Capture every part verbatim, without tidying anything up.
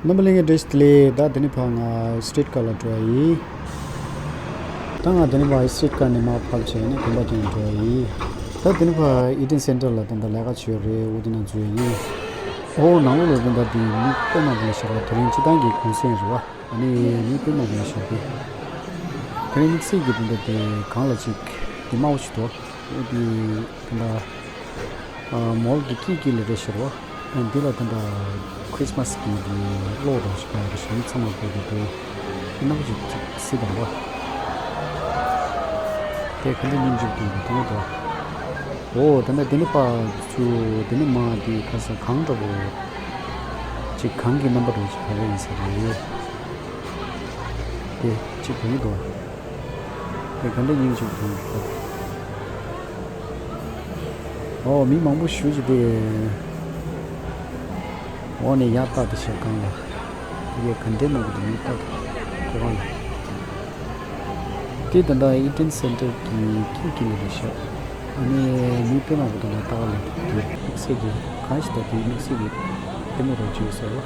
རྣམ་པ་ལྷན་རྒྱས་བཀྲ་ཤིས་བདེ་ལེགས། ད་དེ་ནས་ཕར་ང་སི་ཊི་རི་ཊི་ཀར་ལ་འགྲོ་ཡ་ཡིན། ད་ང་དེ་ནས་ཕར་སི་ཊི་རི་ཊི་ཀར་ནས་མར་ཕབ་བྱས་ནས་དགོན་པ་ཀྱང་འགྲོ་ཡ་ཡིན། ད་དེ་ནས་ཕར་ཨི་ཌེན་སེན་ཊར་ལ་ད་ལྟ་ལས་ཀ་བྱེད་ཡོད་རེད། འོ་དེ་ནང་འཛུལ་ཡ་ཡིན། ཨོ་ནང་ལོགས་ལ་ད་ལྟ་དེ་མི་དཔེ་མང་པོ་ལ་ཤར་བ། དེ་རིང་སྤྱི་བཏང་གི་གུང་སེང་རེད་བ། ཨ་ནི་མི་དཔེ་མང་པོ་ལ་ཤར་གི། དེ་རིང་དམིགས་བསལ་གྱི་ད་ལྟ་དེ་སྒང་ལ་ཅིག་དེ་དམའ་བོ་ཞིག་འདུག་འོ་དེ་ད་ལྟ། ཨ། མོལ་གྱི་དཀྱིལ་དཀྱིལ་ལ་རེད་ཤག་རོ། ཨ། འདི་ལ་ད་ལྟ་ཁྲིས་མས་གི་འདི་གློག་རོ་ཞིག་ཡོད་རེད་ཤག་མི་ཚང་མ་བསྡད་དེ་འདུག་ཨ། རྣམ་པ་ཅིག་ཅིག་སྲིད་དང་རོ། དེ་ག་འདྲ་སྙིང་རྗེ་འདུག་འདུག་འདུག་འོ་ད་ལྟ་འདི་ནས་ཕར་ཚུར་འདི་ནས་མར་འདི་ཁ་སང་གངས་འདྲ་པོ་ཅིག་གངས་ཀྱི་རྣམ་པ་འདྲ་པོ་ཅིག་ག་རེ་ཡིན་ས་རེད། དེ་ཅིག་ག་ཡིན་འདུག་དེ་ག་འདྲ་སྙིང་རྗེ་འདུག་ཨོ། མི་མང་པོ་ཞེ་ཅིག་དེ་འོག་ནས་ཡར་ལྟ་དེ་བྱས་སྒང་ལ། དེ་ག་འདྲ་མང་པོ་འདུག་མི་ལྟ་དེ་སྒང་ལ། དེ་ད་ལྟ་ཨི་ཌེན་སེན་ཊར་གྱི་དཀྱིལ་དཀྱིལ་ལ་རེད་ཤག་ཨ་ནི་མི་དཔེ་མང་པོ་ད་ལྟ་ལྟ་ག་ལ་འདུག་དམིགས་བསལ་གྱི་གང་ཞིག་ད་དེ་དམིགས་བསལ་གྱི་ལྟད་མོ་རོ་བྱེད་ཡོད་ས་རེད་བ།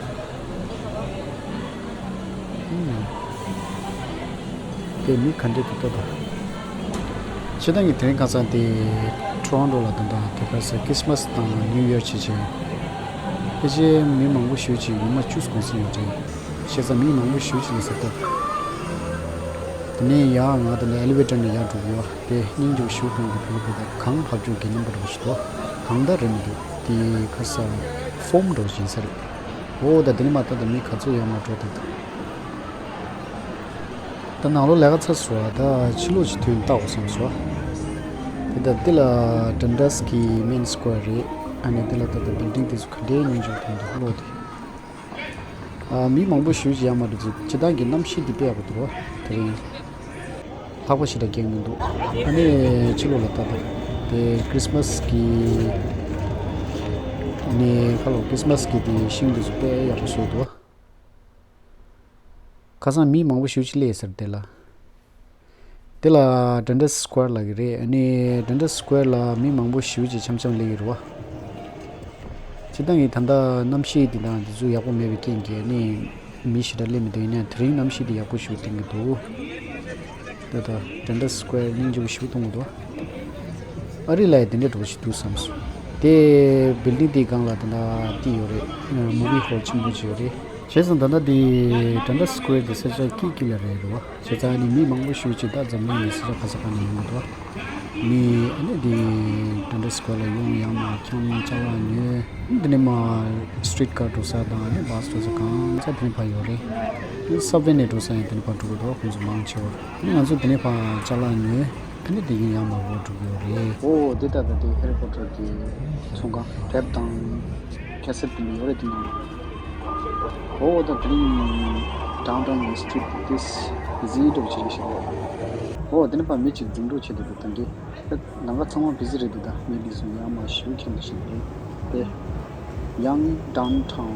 དེ་མི་ག་འདྲས་འདུག་ལྟ་དང་། སྤྱིར་བཏང་གི་དེ་རིང་ཁ་སང་དེ་ཊོ་རོན་ཊོ་ལ་ད་ལྟ་དེ་ག་ས་ཁྲིས་མས་དང་ནིའུ་ཡར་བྱེད་བྱས། ཕལ་ཆེར་མི་མང་པོ་ཞེ་ཅིག་ཉི་མ་བཅུ་གོང་ཟིན་ཡོད་རེད། བྱས་ཙང་མི་མང་པོ་ཞེ་ཅིག་ཡིན་ས་ལྟ། དེ་ནས་ཡར་ང་དེ་ནས་ཨེ་ལི་ཝེ་ཊར་ནས་ཡར་འགྲོ་གི་ཡོད། དེ་སྙིང་རྗེ་པོ་ཞེ་པོ་མཐོང་གི་འདུག་གངས་བབས་ཆགས་ཀྱི་རྣམ་པ་འདྲ་པོ་ཞིག་འདུག་གངས་འདྲ་རེད་མི་འདུག་དེ་ག་ས་ཧྥོམ་འདྲ་པོ་ཞིག་ཡིན་ས་རེད། འོ་ད་དེ་ནས་མར་ད་ལྟ་མི་ག་ཚོད་ཡར་མར་འགྲོ་འདུག་ད་ནང་ལོགས་ལས་ཀ་ཚར་སོང་བ། ད་ཕྱི་ལོགས་ཀྱི་དུས་ལྟ་དགོས་བསམ་སོང་། དེ་ད་འདི་ལ་ཌན་ཌ་སི་ཀི་མེན་སི་ཀོ་ཡར་རེད། ཨ་ནི་འདི་ལ་ད་ལྟ་བིལ་ཌིང་དེ་ཚོ་ག་འདྲའི་སྙིང་རྗེ་པོ་མཐོང་འདུག་ལོ་དེ། ཨ། མི་མང་པོ་ཞེ་ཅིག་ཡར་མར་འགྲོ་དུས་སྤྱིར་བཏང་གི་གནམ་གཤིས་འདི་དཔེ་ཡག་པོ་འདུག་དེ་རིང་ལྷགས་པ་ཞེ་དྲག་རྒྱག་མི་འདུག་ཨ་ནི་ཕྱི་ལོགས་ལ་ལྟ་ད། དེ་ཁྲིས་མས་ཀྱི་ཨ་ནི་ཁ་ལོ་ཁྲིས་མས་ཀྱི་དེ་ཤིང་དེ་ཚོ་དཔེ་ཡག་པོ་བཟོས་འདུག་ཁ་སང་མི་མང་པོ་ཞེ་ཅིག་སླེབས་ཟེར་དེ་ལ། དེ་ལ་ཌན་ཌ་སི་སི་ཀོ་ཡར་ལབ་ཀྱི་རེད། ཨ་ནི་ཌན་ཌ་སི་སི་ཀོ་ཡར་ལ་མི་མང་པོ་ཞེ་ཅིག་འཆམ་འཆམ་སླེབས་ཀྱི་རེད་བ། སྤྱིར་བཏང་གི་ད་ལྟ་གནམ་གཤིས་འདི་དང་འདི་ཚོ་ཡག་པོ་མེད་པའི་རྐྱེན་གྱིས་ཨ་ནི་མི་ཞེ་དྲག་སླེབས་མི་འདུག་ཡིན་ནའང་དེ་རིང་གནམ་གཤིས་འདི་ཡག་པོ་ཞེ་པོ་སྟོན་གྱི་འདུག་ད་ལྟ་ཌན་ཌ་སི་སི་ཀོ་ཡར་སྙིང་རྗེ་པོ་ཞེ་པོ་མཐོང་གི་འདུག་ཨ་རི་ལ་ཡང་དེ་འདྲ་འདྲ་པོ་ཞིག་འདུག་བསམ་སོང་། དེ་བིལ་ཌིང་དེའི་སྒང་ལ་ད་ལྟ་དེ་ཡོད་རེད། མུ་བི་ཧོལ་ཆེན་པོ་ཅིག་ཡོད་རེད། བྱས་ཙང་ད་ལྟ་དེ་ཌན་ཌ་སི་སི་ཀོ་ཡར་དེ་ས་ཆ་དཀྱིལ་དཀྱིལ་ལ་རེད་རེད་བ། བྱས་ཙང་ཨ་ནི་མི་མང་པོ་ཞེ་ཅིག་ད་འཛམ་གླིང་གི་ས་ཆ་ག་ས་ག་ནས་ཡོང་གི་འདུག་མི་ཨ་ནི་དེ་ཌན་ཌ་སི་སི་ཀོ་ཡར་ལ་ཡོང་ཡང་མ་འཁྱམ་ཅ་ལག་ཉོས། དེ་ནས་མར་སི་ཊི་རི་ཊི་ཀར་འགྲོ་ས་དང་ཨ་ནི་བྷ་སི་འགྲོ་ས་གང་ས་དེ་ནས་ཕར་ཡོད་རེད། ཨ་ནི་སབ་ཝེ་ནས་འགྲོ་ས་ཡང་དེ་ནས་ཕར་འགྲོ་གི་འདུག་ཁོང་ཚོ་མང་ཆེ་བ། ཨ་ནི་ང་ཚོ་དེ་ནས་ཕར་ཅ་ལག་ཉོས། ཨ་ནི་དེ་ཡིན་ཡང་མ་འགྲོ་གི་ཡོད་རེད། ཨོ་དེ་ལྟ་ད་དེ་ཧེ་རི་ཕོ་ཊར་གྱི་ཚོང་ཁང་དེབ་དང་ཁ་སེཊ་དེ་འདྲ་ཡོད་རེད་དེ་ནང་། ཨོ་ད་དེ་རིང་ཌའུན་ཊའུན་གི་སི་ཊི་རི་ཊི་དེ་ཟི་འདྲ་པོ་ཅིག་རེད་ཤག་ཨོ་དེ་ནས་ཕར་མི་གཅིག་འཛུམ་དྲུག་བྱེད་དེ་འདུག་ད་གིན་ལམ་ཁ་ཚང་མ་བི་ཟི་རེད་འདུག་ད་མི་འདི་ཚོ་ཡར་མར་ཞེ་པོ་འཁྱམ་དེ་ཤི་རེད་དེ། ཡང་ཌའུན་ཊའུན་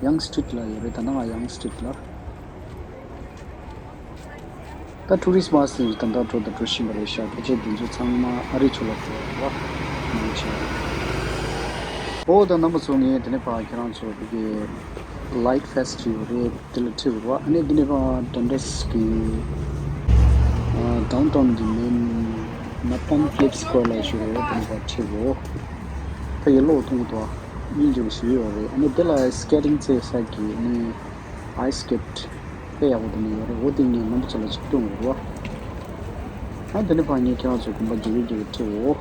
ཡང་སི་ཊི་རི་ཊི་ལ་ཡོད་རེད། ད་ནང་ཡང་སི་ཊི་རི་ཊི་ལ། ད་ཊུ་རི་སི་མ་སི་ད་ལྟ་འགྲོ་དང་འགྲོ་བཞིན་པ་རེད་ཤག་ཕལ་ཆེར་འདི་ཚོ་ཚང་མ་ཨ་རི་ཕྱོགས་ལ་འགྲོ་བ་མང་ཆེ་བ་རེད། ཨོ་ད་རྣམ་པ་ཚོ་ངས་དེ་ནས་ཕར་ཁྱེད་རང་ཚོ་བོད་ཀྱི་ལའིཊ་ཕེ་སི་ཊི་ཡོད་རེད། དེ་ལ་ཁྲིད་དགོས་རེད་བ། ཨ་ནི་དེ་ནས་ཕར་ཌན་ཌ་སི་གི་ཌའུན་ཊའུན་གི་མེན་ནེ་པཱན་ཕི་ལིབ་སི་ཀོ་ཡར་ལ་ཞུ་རེད། དེ་ནས་ཕར་ཁྲིད་དགོས། ཕ་ཡི་ལོག་མཐོང་གི་འདུག་སྙིང་རྗེ་པོ་ཞིག་ཡོད་རེད། ཨ་ནི་དེ་ལ་སི་ཀེ་ཊིང་རྩེ་ས་གི་ཨ་ནི་ཨའི་སི་སི་ཀེ་ཊི་དཔེ་ཡག་པོ་དེ་འདྲ་ཡོད་རེད། འོ་དེ་ངས་རྣམ་པ་ཚོ་ལ་ཅིག་སྟོན་དགོས་རེད་བ། ཨ་དེ་ནས་ཕར་ངས་ཁྱེད་རང་ཚོ་དགོན་པ་རྒྱག་གི་རྒྱག་གི་ཁྲིད་འོ།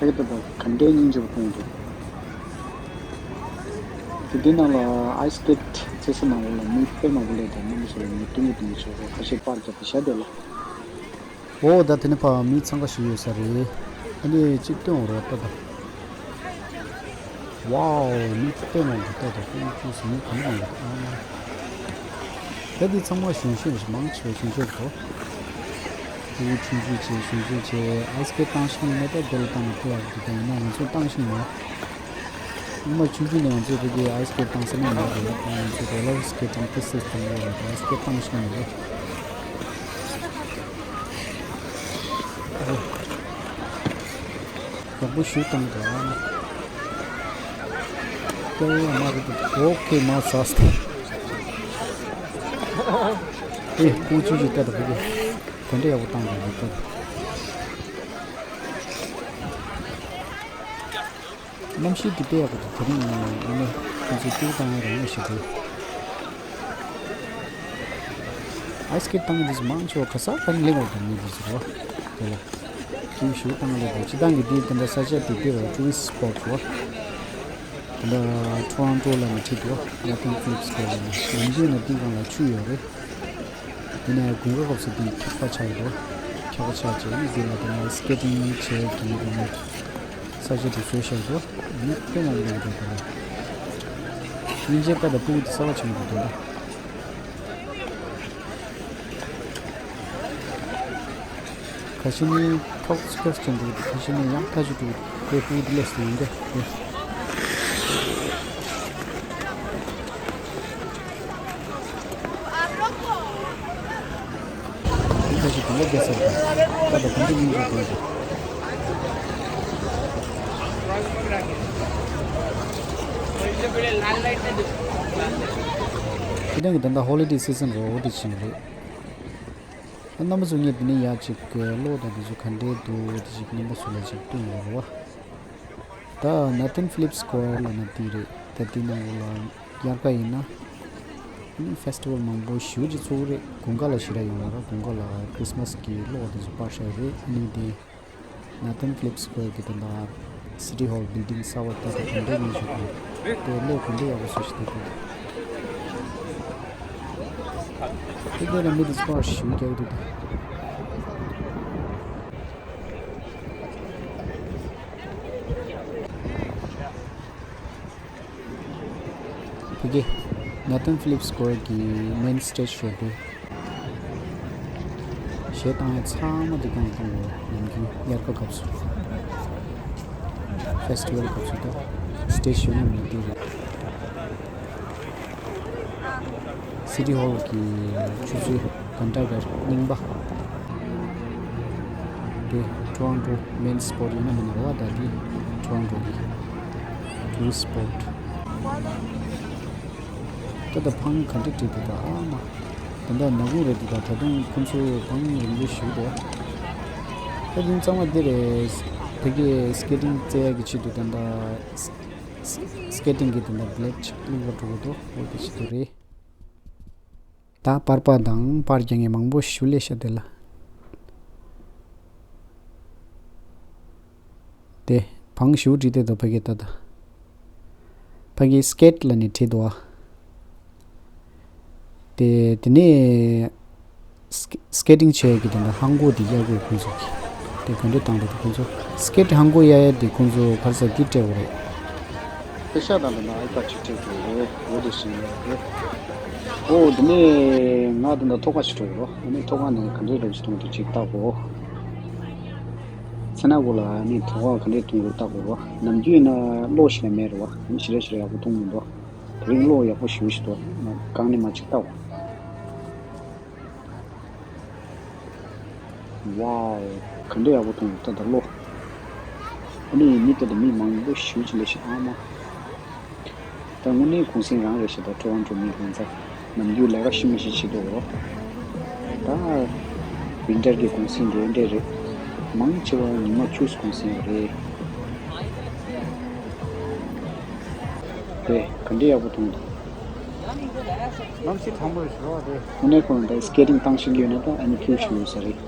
ཨེ། ཕ་གི་ལྟ་བུ་ག་འདྲའི་སྙིང་རྗེ་པོ་མཐོང་འདུག་དེ་དེ་ནང་ལ་ཨའི་སི་སི་ཀེ་ཊི་རྩེ་ས་ནང་ལོགས་ལ་མི་དཔེ་མང་པོ་སླེབས་འདུག་རྣམ་པ་ཚོ་ལ་ངས་སྟོན་གྱི་འདུག་མི་ཚོ་ཁ་ཤས་པར་རྒྱབ་སྟེ་བཞག་བསྡད་ལ། འོ་ད་དེ་ནས་ཕར་མི་འཚང་ཁ་ཤིག་ཡོད་ས་རེད། ཨ་ནི་གཅིག་སྟོན་འོ་རོགས་ལྟ་དང་། ཝའོ། མི་དཔེ་མང་པོ་ལྟ་དང་། ཁོང་ཚོས་མི་གང་མང་པོ་འདུག་ཨ། ད་འདི་ཚང་མ་ཞིང་ཆེན་རེད། མང་ཆེ་བ་ཞིང་ཆེན་རེད་དོ། ཕྲུ་གུ་ཆུང་ཆུང་བྱས་ཞིང་ཆེན་བྱས་ཨའི་སི་སི་ཀེ་ཊི་བཏང་ཤེས་ནས་ད་དེ་ལ་བཏང་ན་དཔེ་ཡག་པོ་འདུག་ད་ཡིན་ན་ང་ཚོ་བཏང་ཤེས་མེད། སྔོན་མ་ཆུང་ཆུང་ནས་ང་ཚོས་ཕ་གིའི་ཨའི་སི་སི་ཀེ་ཊི་བཏང་ས་ནས་མེད་རེད། ད་ང་ཚོས་རོ་ལར་སི་ཀེ་ཊིང་ཏོག་ཙམ་བཏང་ཡོད་རེད། ཨའི་སི་སི་ཀེ་ཊི་བཏང་ཤེས་མེད་རེད། ཡག་པོ་ཞིག་བཏང་འདུག་ཨ། ཀྱ་ཡ་མ་རེད་འདུག་ཨོ་ཁེ་མ་ཟ་སྟེ། ཨེ་ཁོང་ཚོས་ཅིག་ལྟ་དང་ཕ་གི། ག་འདྲ་ཡག་པོ་བཏང་འདུག་ལྟ་དང་། གནམ་གཤིས་འདི་དཔེ་ཡག་པོ་འདུག་དེ་རིང་ཡིན་ནའི་ཁོང་ཚོས་སྐྱིད་པོ་བཏང་ཡ་རང་མོས་ཤིག་འདུག་ཨའི་སི་སྐེ་ཊི་བཏང་མཁན་དེ་ཚོ་མང་ཆེ་བ་ག་ས་ག་ནས་སླེབས་པ་འདུག་མི་དེ་ཚོ་རེད་བ། དེ་ལ་ཅིག་ཞུ་བཏང་ལེ་འདུག་སྤྱིར་བཏང་གི་འདི་དེ་འདྲ་ས་ཆ་དེ་དེ་རེད་བ། ཊུ་རི་སི་ཊི་སི་པོ་ཊི་རེད་བ། དེ་འདྲ་ཊོ་རོན་ཊོ་ལ་ནི་ཁྲིད་འདུག་ནོར་ཐན་ཕི་ལིབ་སི་སྐོར་ལ་ནི་ནམ་རྒྱུན་ན་དེའི་སྒང་ལ་ཆུ་ཡོད་རེད། དེ་ནས་དགུན་ཁ་སྐབས་སུ་དེ་འཁྱག་པ་ཆགས་འདུག་འཁྱག་པ་ཆགས་རྗེས་ནི་དེ་ལ་དེ་ནས་སི་ཀེ་ཊིང་བྱེད་ཀྱི་དེ་ནས་ས་ཆ་དེ་བཟོས་བཞག་འདུག་མི་དཔེ་མང་པོ་ཡོད་འདུག་དེ་ནས་སྙིང་རྗེ་ཀ་དང་སྤུ་གུ་དེ་གསར་པ་བྱུང་འདུག་དེ་འདྲ། ཁ་ཤས་ནི་ཐོག་སྐྱོར་ཅན་འདུག་ཁ་ཤས་ནི་ཡང་ཐག་ཆོད་འདུག་དེ་ཕུག་དེ་ལས་སུ་ཡིན་ཏེ། ཁ་ཤས་དེ་འདྲ་རྒྱ་སར་དང་ད་ལྟ་གོང་དུ་སྙིང་རྗེ་དགོས་ཀྱང་། ཁྱེད་རང་གི་ད་ལྟ་ཧོ་ལི་ཌེ་སི་ཛོན་རོ་འོ་དེ་ཅིག་རེད། ཨ་རྣམ་པ་ཚོ་ངས་འདི་ནས་ཡར་ཅིག་གི་གློག་དང་འདི་ཚོ་ག་འདྲས་འདུག་དེ་ཅིག་རྣམ་པ་ཚོ་ལ་ཅིག་སྟོན་ཡོད་རེད་བ། ད་ནོར་ཐན་ཕི་ལིབ་སི་སྐོར་ལ་ན་འདི་རེད། ད་འདི་ནང་ལོགས་ལ་དབྱར་ཁ་ཡིན་ན་ཨ་ནི་ཕེ་སི་ཊི་ཝལ་མང་པོ་ཞེ་པོ་ཅིག་ཚོགས་ཀྱི་རེད། དགུན་ཁ་ལ་ཞེ་དྲག་ཡོང་མ་རེད། དགུན་ཁ་ལ་ཁྲི་སི་མ་སི་གི་གློག་དེ་ཚོ་སྤར་བཞག་རེད། ཨ་ནི་དེ་ནོར་ཐན་ཕི་ལིབ་སི་སྐོར་གྱི་དོན་དག་སི་ཊི་ཧོལ་བིལ་ཌིང་གསར་པ་ལྟ་དུས་ག་འདྲ་ཡིན་ཞུ་དགོས། དེ་གློག་ག་འདྲ་ཡག་པོ་བཟོས་ཤིག་དེ་དགོས། དེ་དེ་ལ་མི་དེ་ཚོ་ཞུ་རྒྱག་གི་འདུག་ཕ་གི། ནོར་ཐན་ཕི་ལིབ་སི་སྐོར་གྱི་མེན་སི་ཊེ་ཇི་ཞོར་དུ། གཞས་བཏང་ཡ་ཚང་མ་འདི་སྒང་གཏོང་དགོས། ནམ་རྒྱུན་དབྱར་ཁ་སྐབས་སུ། ཕེ་སི་ཊི་ཝལ་སྐབས་སུ་ད་སི་ཊེ་ཇི་ཞོར་ནས་མི་འདི་རེད། སི་ཊི་ཧོལ་གྱི་ཆུ་ཚོད་གང་འདྲ་གར་རྙིང་པ། དེ་ཊོ་རོན་ཊོ་མེན་སི་པོ་ཊི་ཡིན་ན་མིན་ན་རེད་བ། ད་དེ་ཊོ་རོན་ཊོ་གི་ཊུ་རི་སི་པོ་ཊི། ད་ལྟ་ཕང་ག་འདྲ་བྲིས་འདུག་ད་ཨ་མ། དེ་འདྲ་ནག་ཁུང་རེད་འདུག་ད་ད་དུང་ཁོང་ཚོས་ཕང་རིང་པོ་ཞིག་འདུག་ད་དུང་གཙང་མ་འདི་རེད། ཕ་གིའི་སི་ཀེ་ཊིང་རྩེ་ཡག་གི་ཆེད་དུ་དེ་འདྲ་སི་ཀེ་ཊིང་གི་དེ་འདྲ་བི་ལེ་ཌི་ཅིག་བླུགས་པ་འགྲོ་གི་འདུག་འོ་དེ་ཆེད་དུ་རེད། ད་པར་པ་དང་པར་རྒྱག་མཁན་མང་པོ་ཞིག་སླེབས་ཤག་དེ་ལ། དེ་བང་ཞིག་བྲིས་ཏེ་འདུག་ཕ་གི་ད་ད། ཕ་གི་སི་ཀེ་ཊི་ལབ་ནས་བྲིས་འདུག་ཨ། དེ་དེ་ནས་སི་ཀེ་ཊིང་བྱེད་ཡག་གི་དེ་འདྲ་ཧང་གོ་དེ་གཡར་དགོས། ཁོང་ཚོ་གི་དེ་ག་འདྲ་བཏང་འདུག་ཁོང་ཚོ་སི་ཀེ་ཊི་ཧང་གོ་གཡར་ཡག་དེ་ཁོང་ཚོ་ག་རེ་ཟེར་དེ་སྤྲད་དགོས་རེད། ཤ་དང་དེ་འདྲ་ཨའི་པ་ཌི་ཅིག་སྤྲད་དགོས་རེད། འོ་དེ་བཞིན་རེད། ཨོ་དེ་ནས་ང་དེ་འདྲ་ཐོག་ཁ་ཞིག་འགྲོ་གི་རེད། ཨ་ནི་ཐོག་ཁ་ནས་ག་འདྲའི་རོབ་ཞིག་གཏོང་དུས་ཅིག་བལྟ་དགོས། ཚེ་ན་གོ་ལ་ནི་དུ་བ་ག་འདྲས་གཏོང་དགོས་བལྟ་དགོས་རོ། ནམ་རྒྱུན་ན་གློག་ཞིག་ལ་མེད་རེད་བ། ནི་ཞེ་དྲག་ཞེ་དྲག་ཡག་པོ་གཏོང་མི་འདུག་དེ་རིང་གློག་ཡག་པོ་ཞེ་པོ་ཞིག་འདུག་གང་ནས་མ་ཅིག་བལྟ་བ། ཝའོ། ག་འདྲས་ཡག་པོ་གཏོང་དགོས་ད་ད་གློག་ཨ་ནི་མི་ལྟ་དུ་མི་མང་པོ་ཞེ་པོ་ཅིག་ལས་ཤིག་ཨ་མ། ད་དངོས་གནས་གུང་སེང་རང་རེད་ཤག་ད་ཊོ་རོན་ཊོ་མི་ལྷན་ཚོགས་ནམ་རྒྱུན་ལས་ཀ་ཤི་མ་ཤི་བྱེད་འདུག་རོ། ད་ཝིན་ཊར་གྱི་གུང་སེང་འདི་འདྲས་རེད། མང་ཆེ་བ་ཉི་མ་བཅུ་གུང་སེང་རེད། དེ་ག་འདྲས་ཡག་པོ་མཐོང་འདུག་གནམ་གཤིས་གྲང་མོ་རེད་ཤག་རོ་དེ། དངོས་གནས་ཁོ་རང་ད་སི་ཀེ་ཊིང་བཏང་ཤེས་ཀྱི་ཡོད་ན་ད་ཨ་ནི་ཁྱོད་ཞུ་ཡོད་ས་རེད།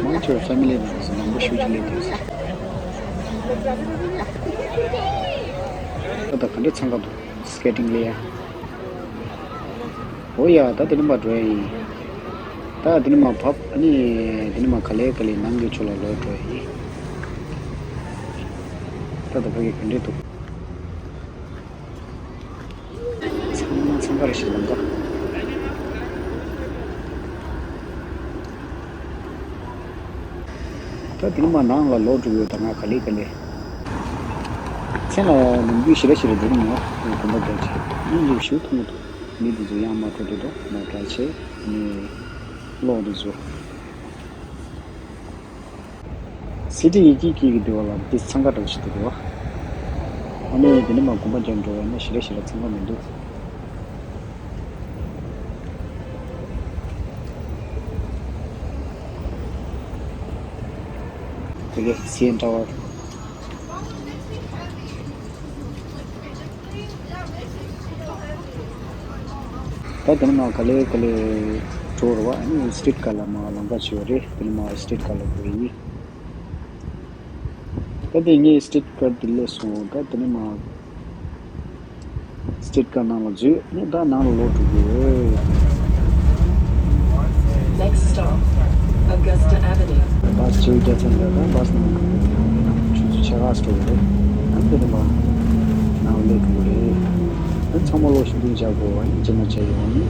མང་ཆེ་བ་ཕེ་མི་ལི་ནང་གི་མང་པོ་ཞེ་པོ་ཅིག་སླེབས་འདུག་ད་ལྟ་ག་འདྲ་འཚང་ཁ་འདུག་སི་ཀེ་ཊིང་སླེབས་ཡ། འོ་ཡ། ད་དེ་ནས་མར་འགྲོ་ཡ་ཡིན། ད་དེ་ནས་མར་བབས། ཨ་ནི་དེ་ནས་མར་ག་ལེ་ག་ལེ་ནང་གི་ཕྱོགས་ལ་ལོག་འགྲོ་ཡ་ཡིན། ད་ད་ཕ་གི་ག་འདྲས་འདུག་ཚང་མ་འཚང་ཁ་རེད་ཤག་ལམ་ཁ། ད་དེ་ནས་མར་ནང་ལ་ལོག་འགྲོ་གི་ཡོད། ད་ང་ག་ལེ་ག་ལེ། མཚན་ལ་ནམ་རྒྱུན་ཞེ་དྲག་ཞེ་དྲག་འདུག་མོ། དགོན་པ་རྒྱ་ཆེ་གཉིས་ལས་ཞུ་ཐུབ་མི་འདུག་མི་འདི་ཚོ་ཡང་མ་འགྲོ་འདུག་མ་རྒྱ་ཆེ་ནི་ལོག་འདི་ཚོ། སི་ཊི་ཡི་གེ་སྐྱེས་ཀྱི་འདུག་བ་ལ་འདི་འཚང་ཁ་འདྲ་བོ་ཞིག་འདུག་བ། ཨ་ནི་དེ་ནི་མ་དགོན་པ་རྒྱ་འགྲོ་བ་ན་ཞེ་དྲག་ཞེ་དྲག་འཚང་ཁ་མི་འདུག་དེ་གའི་སའི་ཊ་ཝར། ད་དེ་ནི་མ་ག་ལེ་ག་ལེ་འགྲོ་རུ་བ། ཨ་ནི་སི་ཊི་རི་ཊི་ཀར་ལ་མ་ལམ་ཁ་བྱེད་པ་རེད། དེ་ནི་མ་སི་ཊི་རི་ཊི་ཀར་ལ་འགྲོ་ཡིན། ད་དེ་ངས་སི་ཊི་རི་ཊི་ཀར་དེ་སླེབས་སོང་། ད་དེ་ནི་མ་སི་ཊི་རི་ཊི་ཀར་ནང་ལ་འཛུལ་ནས་ད་ནང་ལ་ལོག་འགྲོ་གི་ཡོད། Next stop, Augusta Avenue. བྷ་སི་བཅུ་བརྒྱད་ཚན་འདྲ་དང་བྷ་སི་ནང་འགྲོ་གི་ཡོད། ཆུ་ཚོད་ཕྱེད་ཀ་འགྲོ་གི་རེད། ཨ་ནི་དེ་ནི་མ་ནང་ལ་སླེབས་འགྲོ་གི་རེད། ཨ་ནི་ཚང་མ་ལོག་ཤིག་འདུག་བྱ་དགོས། ཨ་ནི་རྗེས་མ་བྱ་ཡོང་ནི།